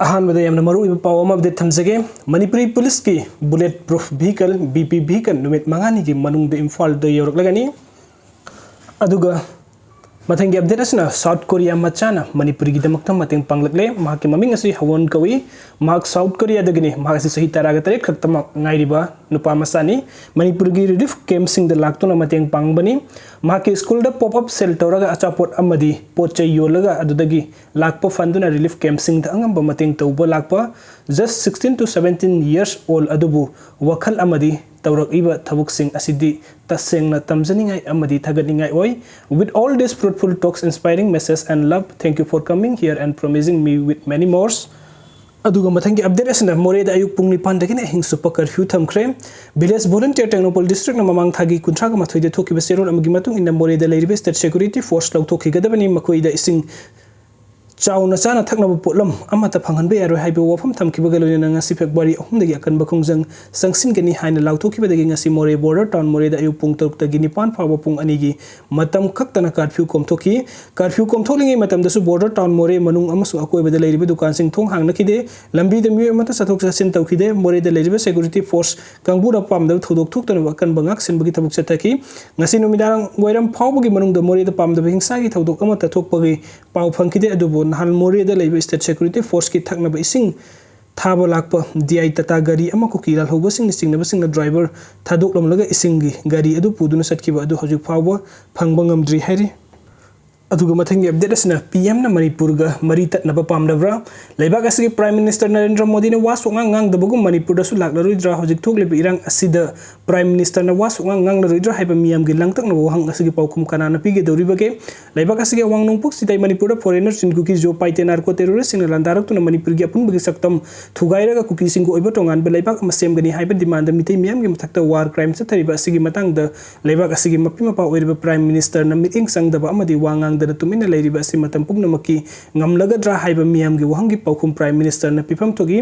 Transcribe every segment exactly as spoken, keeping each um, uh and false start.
ꯑꯍꯥꯟꯕꯗ ꯌꯥꯝꯅ ꯃꯔꯨꯑꯣꯏꯕ ꯄꯥꯎ ꯑꯃ ꯑꯞꯗꯦꯠ ꯊꯝꯖꯒꯦ꯫ ꯃꯅꯤꯄꯨꯔꯤ ꯄꯨꯂꯤꯁꯀꯤ bullet proof vehicle, B P vehicle, ꯅꯨꯃꯤꯠ ꯃꯉꯥꯅꯤꯒꯤ ꯃꯅꯨꯡꯗ ꯏꯝꯐꯥꯜꯗ ꯌꯧꯔꯛꯂꯒꯅꯤ꯫ ꯑꯗꯨꯒ ꯃꯊꯪꯒꯤ ꯑꯞꯗꯦꯠ ꯑꯁꯤꯅ ꯁꯥꯎꯠ ꯀꯣꯔꯤꯌꯥ ꯃꯆꯥꯅ ꯃꯅꯤꯄꯨꯔꯤꯒꯤꯗꯃꯛꯇ ꯃꯇꯦꯡ ꯄꯥꯡꯂꯛꯂꯦ꯫ ꯃꯍꯥꯛꯀꯤ ꯃꯃꯤꯡ ꯑꯁꯤ ꯍꯋꯣꯟ ꯀꯧꯏ꯫ ꯃꯍꯥꯛ ꯁꯥꯎꯠ ꯀꯣꯔꯤꯌꯥꯗꯒꯤꯅꯤ꯫ ꯃꯍꯥꯛ ꯑꯁꯤ ꯆꯍꯤ ꯇꯔꯥꯒ ꯇꯔꯦꯠ ꯈꯛꯇꯃꯛ ꯉꯥꯏꯔꯤꯕ ꯅꯨꯄꯥ ꯃꯆꯥꯅꯤ꯫ ꯃꯅꯤꯄꯨꯔꯒꯤ ꯔꯤꯂꯤꯐ ꯀꯦꯝꯞꯁꯤꯡꯗ ꯂꯥꯛꯇꯨꯅ ꯃꯇꯦꯡ ꯄꯥꯡꯕꯅꯤ꯫ ꯃꯍꯥꯛꯀꯤ ꯁ꯭ꯀꯨꯜꯗ ꯄꯣꯞ ꯑꯞ ꯁꯦꯜ ꯇꯧꯔꯒ ꯑꯆꯥꯄꯣꯠ ꯑꯃꯗꯤ ꯄꯣꯠ ꯆꯩ ꯌꯣꯜꯂꯒ ꯑꯗꯨꯗꯒꯤ ꯂꯥꯛꯄ ꯐꯟꯗꯨꯅ ꯔꯤꯂꯤꯐ ꯀꯦꯝꯞꯁꯤꯡꯗ ꯑꯉꯝꯕ ꯃꯇꯦꯡ ꯇꯧꯕ ꯂꯥꯛꯄ just sixteen to seventeen years old ꯑꯗꯨꯕꯨ ꯋꯥꯈꯜ ꯑꯃꯗꯤ ꯇꯧꯔꯛꯂꯤꯕ ꯊꯕꯛꯁꯤꯡ ꯑꯁꯤꯗꯤ ꯇꯁꯦꯡꯅ ꯇꯝꯖꯅꯤꯡꯉꯥꯏ ꯑꯃꯗꯤ ꯊꯥꯒꯠꯅꯤꯡꯉꯥꯏ ꯑꯣꯏ꯫ With all this fruitful talks, inspiring message and love, thank you for coming here and promising me with many more. ꯑꯗꯨꯒ ꯃꯊꯪꯒꯤ ꯑꯞꯗꯦꯠ ꯑꯁꯤꯅ ꯃꯣꯔꯦꯗ ꯑꯌꯨꯛ ꯄꯨꯡ ꯅꯤꯄꯥꯟꯗꯒꯤꯅ ꯑꯍꯤꯡ ꯆꯨꯞꯄ ꯀꯔꯐ꯭ꯌꯨ ꯊꯝꯈ꯭ꯔꯦ꯫ ꯚꯤꯂꯦꯖ ꯚꯣꯂꯨꯟꯇꯤꯌꯔ ꯇꯦꯡꯅꯧꯄꯜ ꯗꯤꯁꯇ꯭ꯔꯤꯛꯅ ꯃꯃꯥꯡ ꯊꯥꯒꯤ ꯀꯨꯟꯊ꯭ꯔꯥꯒ ꯃꯥꯊꯣꯏꯗ ꯊꯣꯛꯈꯤꯕ ꯆꯦꯔꯣꯜ ꯑꯃꯒꯤ ꯃꯇꯨꯡ ꯏꯟꯅ ꯃꯣꯔꯦꯗ ꯂꯩꯔꯤꯕ ꯁ꯭ꯇꯦꯠ ꯁꯦꯀ꯭ꯌꯨꯔꯤꯇꯤ ꯐꯣꯔꯁ ꯂꯧꯊꯣꯛꯈꯤꯒꯗꯕꯅꯤ꯫ ꯃꯈꯣꯏꯗ ꯏꯁꯤꯡ ꯆꯥꯎꯅ ꯆꯥꯅ ꯊꯛꯅꯕ ꯄꯣꯠꯂꯝ ꯑꯃꯠꯇ ꯐꯪꯍꯟꯕ ꯌꯥꯔꯣꯏ ꯍꯥꯏꯕ ꯋꯥꯐꯝ ꯊꯝꯈꯤꯕꯒ ꯂꯣꯏꯅꯅ ꯉꯁꯤ ꯐꯦꯕ꯭ꯔꯨꯋꯥꯔꯤ ꯑꯍꯨꯝꯗꯒꯤ ꯑꯀꯟꯕ ꯈꯣꯡꯖꯪ ꯆꯪꯁꯤꯟꯒꯅꯤ ꯍꯥꯏꯅ ꯂꯥꯎꯊꯣꯛꯈꯤꯕꯗꯒꯤ ꯉꯁꯤ ꯃꯣꯔꯦ ꯕꯣꯔꯗꯔ ꯇꯥꯎꯟ ꯃꯣꯔꯦꯗ ꯑꯌꯨꯛ ꯄꯨꯡ ꯇꯔꯨꯛꯇꯒꯤ ꯅꯤꯄꯥꯟ ꯐꯥꯎꯕ ꯄꯨꯡ ꯑꯅꯤꯒꯤ ꯃꯇꯝ ꯈꯛꯇꯅ ꯀꯥꯔꯐ꯭ꯌꯨ ꯀꯣꯝꯊꯣꯛꯈꯤ꯫ ꯀꯥꯔꯐ꯭ꯌꯨ ꯀꯣꯝꯊꯣꯛꯂꯤꯉꯩ ꯃꯇꯝꯗꯁꯨ ꯕꯣꯔꯗꯔ ꯇꯥꯎꯟ ꯃꯣꯔꯦ ꯃꯅꯨꯡ ꯑꯃꯁꯨꯡ ꯑꯀꯣꯏꯕꯗ ꯂꯩꯔꯤꯕ ꯗꯨꯀꯥꯟꯁꯤꯡ ꯊꯣꯡ ꯍꯥꯡꯅꯈꯤꯗꯦ꯫ ꯂꯝꯕꯤꯗ ꯃꯤꯑꯣꯏ ꯑꯃꯠꯇ ꯆꯠꯊꯣꯛ ꯆꯠꯁꯤꯟ ꯇꯧꯈꯤꯗꯦ꯫ ꯃꯣꯔꯦꯗ ꯂꯩꯔꯤꯕ ꯁꯦꯀ꯭ꯌꯨꯔꯤꯇꯤ ꯐꯣꯔꯁ ꯀꯥꯡꯕꯨꯅ ꯄꯥꯝꯗꯕ ꯊꯧꯗꯣꯛ ꯊꯣꯛꯇꯅꯕ ꯑꯀꯟꯕ ꯉꯥꯛꯁꯦꯟꯕꯒꯤ ꯊꯕꯛ ꯆꯠꯊꯈꯤ꯫ ꯉꯁꯤ ꯅꯨꯃꯤꯗꯥꯡ ꯋꯥꯏꯔꯝ ꯐꯥꯎꯕꯒꯤ ꯃꯅꯨꯡꯗ ꯃꯣꯔꯦꯗ ꯄꯥꯝꯗꯕ ꯍꯤꯡꯁꯥꯒꯤ ꯊꯧꯗꯣꯛ ꯑꯃꯠꯇ ꯊꯣꯛꯄꯒꯤ ꯄꯥꯎ ꯐꯪꯈꯤꯗꯦ꯫ ꯑꯗꯨꯕꯨ ꯅꯍꯥꯟ ꯃꯣꯔꯦꯗ ꯂꯩꯕ ꯁ꯭ꯇꯦꯠ ꯁꯦꯀ꯭ꯌꯨꯔꯤꯇꯤ ꯐꯣꯔꯁꯀꯤ ꯊꯛꯅꯕ ꯏꯁꯤꯡ ꯊꯥꯕ ꯂꯥꯛꯄ ꯗꯤ ꯑꯥꯏ ꯇꯥꯇꯥ ꯒꯥꯔꯤ ꯑꯃ ꯀꯨꯀꯤ ꯂꯥꯜꯍꯧꯕꯁꯤꯡꯅ ꯆꯤꯡꯅꯕꯁꯤꯡꯅ ꯗ꯭ꯔꯥꯏꯚꯔ ꯊꯥꯗꯣꯛꯂꯝꯂꯒ ꯏꯁꯤꯡꯒꯤ ꯒꯥꯔꯤ ꯑꯗꯨ ꯄꯨꯗꯨꯅ ꯆꯠꯈꯤꯕ ꯑꯗꯨ ꯍꯧꯖꯤꯛ ꯐꯥꯎꯕ ꯐꯪꯕ ꯉꯝꯗ꯭ꯔꯤ ꯍꯥꯏꯔꯤ꯫ ꯑꯗꯨꯒ ꯃꯊꯪꯒꯤ ꯑꯞꯗꯦꯠ ꯑꯁꯤꯅ ꯄꯤ ꯑꯦꯝꯅ ꯃꯅꯤꯄꯨꯔꯒ ꯃꯔꯤ ꯇꯠꯅꯕ ꯄꯥꯝꯗꯕ꯭ꯔꯥ? ꯂꯩꯕꯥꯛ ꯑꯁꯤꯒꯤ ꯄ꯭ꯔꯥꯏꯝ ꯃꯤꯅꯤꯁꯇꯔ ꯅꯔꯦꯟꯗ꯭ꯔ ꯃꯣꯗꯤꯅ ꯋꯥ ꯁꯨꯛꯉꯥꯡ ꯉꯥꯡꯗꯕꯒꯨꯝ ꯃꯅꯤꯄꯨꯔꯗꯁꯨ ꯂꯥꯛꯂꯔꯣꯏꯗ꯭ꯔꯥ? ꯍꯧꯖꯤꯛ ꯊꯣꯛꯂꯤꯕ ꯏꯔꯥꯡ ꯑꯁꯤꯗ ꯄ꯭ꯔꯥꯏꯝ ꯃꯤꯅꯤꯁꯇꯔꯅ ꯋꯥ ꯁꯨꯛꯉꯥꯡ ꯉꯥꯡꯂꯔꯣꯏꯗ꯭ꯔꯥ ꯍꯥꯏꯕ ꯃꯤꯌꯥꯝꯒꯤ ꯂꯥꯡꯇꯛꯅꯕ ꯋꯥꯍꯪ ꯑꯁꯤꯒꯤ ꯄꯥꯎꯈꯨꯝ ꯀꯅꯥꯅ ꯄꯤꯒꯗꯧꯔꯤꯕꯒꯦ? ꯂꯩꯕꯥꯛ ꯑꯁꯤꯒꯤ ꯑꯋꯥꯡ ꯅꯣꯡꯄꯣꯛ ꯆꯤꯗꯥꯏ ꯃꯅꯤꯄꯨꯔꯗ ꯐꯣꯔꯦꯅꯔ ꯆꯤꯟ ꯀꯨꯀꯤ ꯖꯣ ꯄꯥꯏꯇꯦ ꯅꯥꯔꯀꯣ ꯇꯦꯔꯣꯔꯤꯁꯁꯤꯡꯅ ꯂꯥꯟꯗꯥꯔꯛꯇꯨꯅ ꯃꯅꯤꯄꯨꯔꯒꯤ ꯑꯄꯨꯟꯕꯒꯤ ꯁꯛꯇꯝ ꯊꯨꯒꯥꯏꯔꯒ ꯀꯨꯀꯤꯁꯤꯡꯒꯤ ꯑꯣꯏꯕ ꯇꯣꯉꯥꯟꯕ ꯂꯩꯕꯥꯛ ꯑꯃ ꯁꯦꯝꯒꯅꯤ ꯍꯥꯏꯕ ꯗꯤꯃꯥꯟꯗ ꯃꯤꯇꯩ ꯃꯤꯌꯥꯝꯒꯤ ꯃꯊꯛꯇ ꯋꯥꯔ ꯀ꯭ꯔꯥꯏꯝ ꯆꯠꯊꯔꯤꯕ ꯑꯁꯤꯒꯤ ꯃꯇꯥꯡꯗ ꯂꯩꯕꯥꯛ ꯑꯁꯤꯒꯤ ꯃꯄꯤ ꯃꯄꯥ ꯑꯣꯏꯔꯤꯕ ꯄ꯭ꯔꯥꯏꯝ ꯃꯤꯅꯤꯁꯇꯔꯅ ꯃꯤꯠꯌꯦꯡ ꯆꯪꯗꯕ ꯑꯃꯗꯤ ꯋꯥ ꯉꯥꯡꯗꯅ ꯇꯨꯃꯤꯟꯅ ꯂꯩꯔꯤꯕ ꯑꯁꯤ ꯃꯇꯝ ꯄꯨꯝꯅꯃꯛꯀꯤ ꯉꯝꯂꯒꯗ꯭ꯔꯥ ꯍꯥꯏꯕ ꯃꯤꯌꯥꯝꯒꯤ ꯋꯥꯍꯪꯒꯤ ꯄꯥꯎꯈꯨꯝ ꯄ꯭ꯔꯥꯏꯝ ꯃꯤꯅꯤꯁꯇꯔꯅ ꯄꯤꯐꯝ ꯊꯣꯛꯏ꯫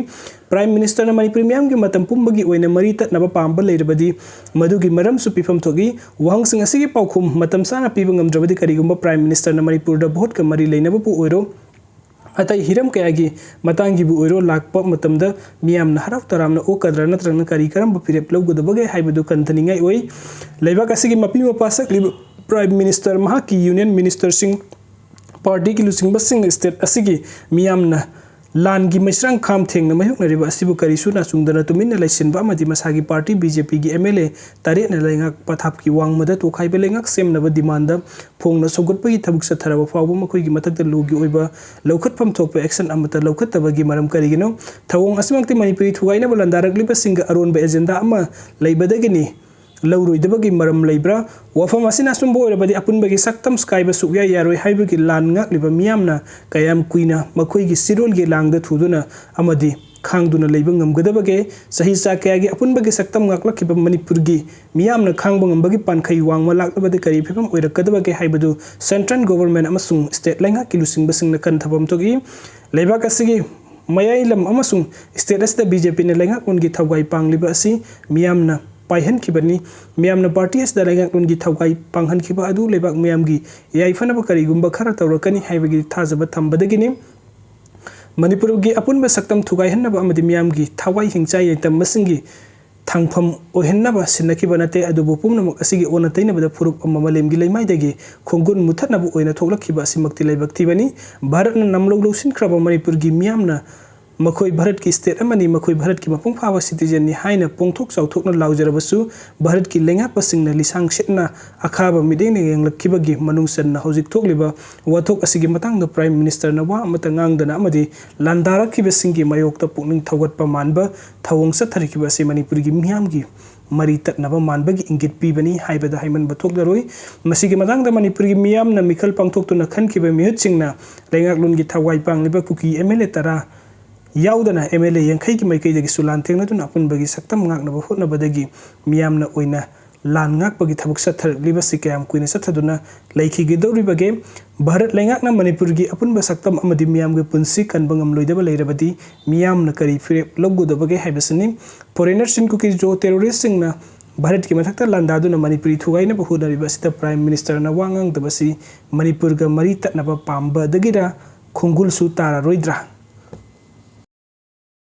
ꯄ꯭ꯔꯥꯏꯝ ꯃꯤꯅꯤꯁꯇꯔꯅ ꯃꯅꯤꯄꯨꯔꯤ ꯃꯤꯌꯥꯝꯒꯤ ꯃꯇꯝ ꯄꯨꯝꯕꯒꯤ ꯑꯣꯏꯅ ꯃꯔꯤ ꯇꯠꯅꯕ ꯄꯥꯝꯕ ꯂꯩꯔꯕꯗꯤ ꯃꯗꯨꯒꯤ ꯃꯔꯝꯁꯨ ꯄꯤꯐꯝ ꯊꯣꯛꯏ꯫ ꯋꯥꯍꯪꯁꯤꯡ ꯑꯁꯤꯒꯤ ꯄꯥꯎꯈꯨꯝ ꯃꯇꯝ ꯆꯥꯅ ꯄꯤꯕ ꯉꯝꯗ꯭ꯔꯕꯗꯤ ꯀꯔꯤꯒꯨꯝꯕ ꯄ꯭ꯔꯥꯏꯝ ꯃꯤꯅꯤꯁꯇꯔꯅ ꯃꯅꯤꯄꯨꯔꯗ ꯚꯣꯠꯀ ꯃꯔꯤ ꯂꯩꯅꯕꯕꯨ ꯑꯣꯏꯔꯣ, ꯑꯇꯩ ꯍꯤꯔꯝ ꯀꯌꯥꯒꯤ ꯃꯇꯥꯡꯒꯤꯕꯨ ꯑꯣꯏꯔꯣ ꯂꯥꯛꯄ ꯃꯇꯝꯗ ꯃꯤꯌꯥꯝꯅ ꯍꯔꯥꯎ ꯇꯔꯥꯝꯅ ꯑꯣꯛꯀꯗ꯭ꯔꯥ ꯅꯠꯇ꯭ꯔꯒꯅ ꯀꯔꯤ ꯀꯔꯝꯕ ꯐꯤꯔꯦꯞ ꯂꯧꯒꯗꯕꯒꯦ ꯍꯥꯏꯕꯗꯨ ꯈꯟꯊꯅꯤꯡꯉꯥꯏ ꯑꯣꯏ꯫ ꯂꯩꯕꯥꯛ ꯑꯁꯤꯒꯤ ꯃꯄꯤ ꯃꯄꯥ ꯁꯛꯂꯤꯕ Prime Minister, ꯃꯍꯥꯛꯀꯤ Union Ministerꯁꯤꯡ, partyꯒꯤ ꯂꯨꯆꯤꯡꯕꯁꯤꯡꯅ state ꯑꯁꯤꯒꯤ ꯃꯤꯌꯥꯝꯅ ꯂꯥꯟꯒꯤ ꯃꯩꯁ꯭ꯔꯥꯡ ꯈꯥꯝ ꯊꯦꯡꯅ ꯃꯥꯌꯣꯛꯅꯔꯤꯕ ꯑꯁꯤꯕꯨ ꯀꯔꯤꯁꯨ ꯅꯥꯆꯨꯡꯗꯅ ꯇꯨꯃꯤꯟꯅ ꯂꯩꯁꯤꯟꯕ ꯑꯃꯗꯤ ꯃꯁꯥꯒꯤ party BJPꯒꯤ MLA ꯇꯔꯦꯠꯅ ꯂꯩꯉꯥꯛ ꯄꯊꯥꯞꯀꯤ ꯋꯥꯡꯃꯗ ꯇꯣꯈꯥꯏꯕ ꯂꯩꯉꯥꯛ ꯁꯦꯝꯅꯕ demandꯗ ꯐꯣꯡꯅ ꯁꯧꯒꯠꯄꯒꯤ ꯊꯕꯛ ꯆꯠꯊꯔꯕ ꯐꯥꯎꯕ ꯃꯈꯣꯏꯒꯤ ꯃꯊꯛꯇ ꯂꯣꯒꯤ ꯑꯣꯏꯕ ꯂꯧꯈꯠꯐꯝ ꯊꯣꯛꯄ action ꯑꯃꯠꯇ ꯂꯧꯈꯠꯇꯕꯒꯤ ꯃꯔꯝ ꯀꯔꯤꯒꯤꯅꯣ? ꯊꯧꯑꯣꯡ ꯑꯁꯤꯃꯛꯇꯤ ꯃꯅꯤꯄꯨꯔꯤ ꯊꯨꯒꯥꯏꯅꯕ ꯂꯥꯟꯗꯥꯔꯛꯂꯤꯕꯁꯤꯡꯒ ꯑꯔꯣꯟꯕ agenda ꯑꯃ ꯂꯩꯕꯗꯒꯤꯅꯤ꯫ ꯂꯧꯔꯣꯏꯗꯕꯒꯤ ꯃꯔꯝ ꯂꯩꯕ꯭ꯔꯥ? ꯋꯥꯐꯝ ꯑꯁꯤꯅ ꯑꯆꯨꯝꯕ ꯑꯣꯏꯔꯕꯗꯤ ꯑꯄꯨꯟꯕꯒꯤ ꯁꯛꯇꯝ ꯀꯥꯏꯕ ꯁꯨꯛꯌꯥ ꯌꯥꯔꯣꯏ ꯍꯥꯏꯕꯒꯤ ꯂꯥꯟ ꯉꯥꯛꯂꯤꯕ ꯃꯤꯌꯥꯝꯅ ꯀꯌꯥꯝ ꯀꯨꯏꯅ ꯃꯈꯣꯏꯒꯤ ꯆꯤꯔꯣꯜꯒꯤ ꯂꯥꯡꯗ ꯊꯨꯗꯨꯅ ꯑꯃꯗꯤ ꯈꯥꯡꯗꯨꯅ ꯂꯩꯕ ꯉꯝꯒꯗꯕꯒꯦ? ꯆꯍꯤ ꯆꯥ ꯀꯌꯥꯒꯤ ꯑꯄꯨꯟꯕꯒꯤ ꯁꯛꯇꯝ ꯉꯥꯛꯂꯛꯈꯤꯕ ꯃꯅꯤꯄꯨꯔꯒꯤ ꯃꯤꯌꯥꯝꯅ ꯈꯥꯡꯕ ꯉꯝꯕꯒꯤ ꯄꯥꯟꯈꯩ ꯋꯥꯡꯃ ꯂꯥꯛꯂꯕꯗꯤ ꯀꯔꯤ ꯐꯤꯕꯝ ꯑꯣꯏꯔꯛꯀꯗꯕꯒꯦ ꯍꯥꯏꯕꯗꯨ central government ꯑꯃꯁꯨꯡ state ꯂꯩꯉꯥꯛꯀꯤ ꯂꯨꯆꯤꯡꯕꯁꯤꯡꯅ ꯈꯟꯊꯐꯝ ꯊꯣꯛꯏ꯫ ꯂꯩꯕꯥꯛ ꯑꯁꯤꯒꯤ ꯃꯌꯥꯏ ꯂꯝ ꯑꯃꯁꯨꯡ state ꯑꯁꯤꯗ BJPꯅ ꯂꯩꯉꯥꯛꯂꯣꯟꯒꯤ ꯊꯧꯒꯥꯏ ꯄꯥꯡꯂꯤꯕ ꯑꯁꯤ ꯃꯤꯌꯥꯝꯅ ꯄꯥꯏꯍꯟꯈꯤꯕꯅꯤ꯫ ꯃꯤꯌꯥꯝꯅ party ꯑꯁꯤꯗ ꯂꯩꯉꯥꯛꯂꯣꯟꯒꯤ ꯊꯧꯒꯥꯏ ꯄꯥꯡꯍꯟꯈꯤꯕ ꯑꯗꯨ ꯂꯩꯕꯥꯛ ꯃꯤꯌꯥꯝꯒꯤ ꯌꯥꯏꯐꯅꯕ ꯀꯔꯤꯒꯨꯝꯕ ꯈꯔ ꯇꯧꯔꯛꯀꯅꯤ ꯍꯥꯏꯕꯒꯤ ꯊꯥꯖꯕ ꯊꯝꯕꯗꯒꯤꯅꯤ꯫ ꯃꯅꯤꯄꯨꯔꯒꯤ ꯑꯄꯨꯟꯕ ꯁꯛꯇꯝ ꯊꯨꯒꯥꯏꯍꯟꯅꯕ ꯑꯃꯗꯤ ꯃꯤꯌꯥꯝꯒꯤ ꯊꯋꯥꯏ ꯍꯤꯡꯆꯥꯏ ꯌꯥꯏꯇꯝꯕꯁꯤꯡꯒꯤ ꯊꯥꯡꯐꯝ ꯑꯣꯏꯍꯟꯅꯕ ꯁꯤꯟꯅꯈꯤꯕ ꯅꯠꯇꯦ, ꯑꯗꯨꯕꯨ ꯄꯨꯝꯅꯃꯛ ꯑꯁꯤꯒꯤ ꯑꯣꯟꯅ ꯇꯩꯅꯕꯗ ꯐꯨꯔꯨꯞ ꯑꯃ ꯃꯥꯂꯦꯝꯒꯤ ꯂꯩꯃꯥꯏꯗꯒꯤ ꯈꯣꯡꯒꯨꯟ ꯃꯨꯊꯠꯅꯕ ꯑꯣꯏꯅ ꯊꯣꯛꯂꯛꯈꯤꯕ ꯑꯁꯤꯃꯛꯇꯤ ꯂꯥꯏꯕꯛ ꯊꯤꯕꯅꯤ꯫ ꯚꯥꯔꯠꯅ ꯅꯝꯂꯧ ꯂꯧꯁꯤꯟꯈ꯭ꯔꯕ ꯃꯅꯤꯄꯨꯔꯒꯤ ꯃꯤꯌꯥꯝꯅ ꯃꯈꯣꯏ ꯚꯥꯔꯠꯀꯤ state ꯑꯃꯅꯤ, ꯃꯈꯣꯏ ꯚꯥꯔꯠꯀꯤ ꯃꯄꯨꯡ ꯐꯥꯕ citizenꯅꯤ ꯍꯥꯏꯅ ꯄꯣꯡꯊꯣꯛ ꯆꯥꯎꯊꯣꯛꯅ ꯂꯥꯎꯖꯔꯕꯁꯨ, ꯚꯥꯔꯠꯀꯤ ꯂꯩꯉꯥꯛꯄꯁꯤꯡꯅ ꯂꯤꯁꯥꯡ ꯁꯤꯠꯅ ꯑꯈꯥꯕ ꯃꯤꯠꯌꯦꯡꯅ ꯌꯦꯡꯂꯛꯈꯤꯕꯒꯤ ꯃꯅꯨꯡ ꯆꯟꯅ ꯍꯧꯖꯤꯛ ꯊꯣꯛꯂꯤꯕ ꯋꯥꯊꯣꯛ ꯑꯁꯤꯒꯤ ꯃꯇꯥꯡꯗ Prime Ministerꯅ ꯋꯥ ꯑꯃꯠꯇ ꯉꯥꯡꯗꯅ ꯑꯃꯗꯤ ꯂꯥꯟꯗꯥꯔꯛꯈꯤꯕꯁꯤꯡꯒꯤ ꯃꯥꯌꯣꯛꯇ ꯄꯨꯛꯅꯤꯡ ꯊꯧꯒꯠꯄ ꯃꯥꯟꯕ ꯊꯧꯑꯣꯡ ꯆꯠꯊꯔꯛꯈꯤꯕ ꯑꯁꯤ ꯃꯅꯤꯄꯨꯔꯒꯤ ꯃꯤꯌꯥꯝꯒꯤ ꯃꯔꯤ ꯇꯠꯅꯕ ꯃꯥꯟꯕꯒꯤ ꯏꯪꯒꯤꯠ ꯄꯤꯕꯅꯤ ꯍꯥꯏꯕꯗ ꯍꯥꯏꯃꯟꯕ ꯊꯣꯛꯂꯔꯣꯏ꯫ ꯃꯁꯤꯒꯤ ꯃꯇꯥꯡꯗ ꯃꯅꯤꯄꯨꯔꯒꯤ ꯃꯤꯌꯥꯝꯅ ꯃꯤꯈꯜ ꯄꯥꯡꯊꯣꯛꯇꯨꯅ ꯈꯟꯈꯤꯕ ꯃꯤꯍꯨꯠꯁꯤꯡꯅ ꯂꯩꯉꯥꯛꯂꯣꯟꯒꯤ ꯊꯋꯥꯏ ꯄꯥꯡꯂꯤꯕ ꯀꯨꯀꯤ MLA ꯇꯔꯥ ꯌꯥꯎꯗꯅ MLA ꯌꯥꯡꯈꯩꯒꯤ ꯃꯥꯏꯀꯩꯗꯒꯤꯁꯨ ꯂꯥꯟ ꯊꯦꯡꯅꯗꯨꯅ ꯑꯄꯨꯟꯕꯒꯤ ꯁꯛꯇꯝ ꯉꯥꯛꯅꯕ ꯍꯣꯠꯅꯕꯗꯒꯤ ꯃꯤꯌꯥꯝꯅ ꯑꯣꯏꯅ ꯂꯥꯟ ꯉꯥꯛꯄꯒꯤ ꯊꯕꯛ ꯆꯠꯊꯔꯛꯂꯤꯕꯁꯤ ꯀꯌꯥꯝ ꯀꯨꯏꯅ ꯆꯠꯊꯗꯨꯅ ꯂꯩꯈꯤꯒꯗꯧꯔꯤꯕꯒꯦ? ꯚꯥꯔꯠ ꯂꯩꯉꯥꯛꯅ ꯃꯅꯤꯄꯨꯔꯒꯤ ꯑꯄꯨꯟꯕ ꯁꯛꯇꯝ ꯑꯃꯗꯤ ꯃꯤꯌꯥꯝꯒꯤ ꯄꯨꯟꯁꯤ ꯀꯟꯕ ꯉꯝꯂꯣꯏꯗꯕ ꯂꯩꯔꯕꯗꯤ ꯃꯤꯌꯥꯝꯅ ꯀꯔꯤ ꯐꯤꯔꯦꯞ ꯂꯧꯒꯗꯕꯒꯦ ꯍꯥꯏꯕꯁꯤꯅꯤ꯫ Foreigner Chin Kuki Zo terroristꯁꯤꯡꯅ ꯚꯥꯔꯠꯀꯤ ꯃꯊꯛꯇ ꯂꯥꯟꯗꯥꯗꯨꯅ ꯃꯅꯤꯄꯨꯔꯤ ꯊꯨꯒꯥꯏꯅꯕ ꯍꯣꯠꯅꯔꯤꯕ ꯑꯁꯤꯗ Prime Ministerꯅ ꯋꯥ ꯉꯥꯡꯗꯕꯁꯤ ꯃꯅꯤꯄꯨꯔꯒ ꯃꯔꯤ ꯇꯠꯅꯕ ꯄꯥꯝꯕꯗꯒꯤꯔ ꯈꯣꯡꯒꯨꯜꯁꯨ ꯇꯥꯔꯔꯣꯏꯗ꯭ꯔꯥ?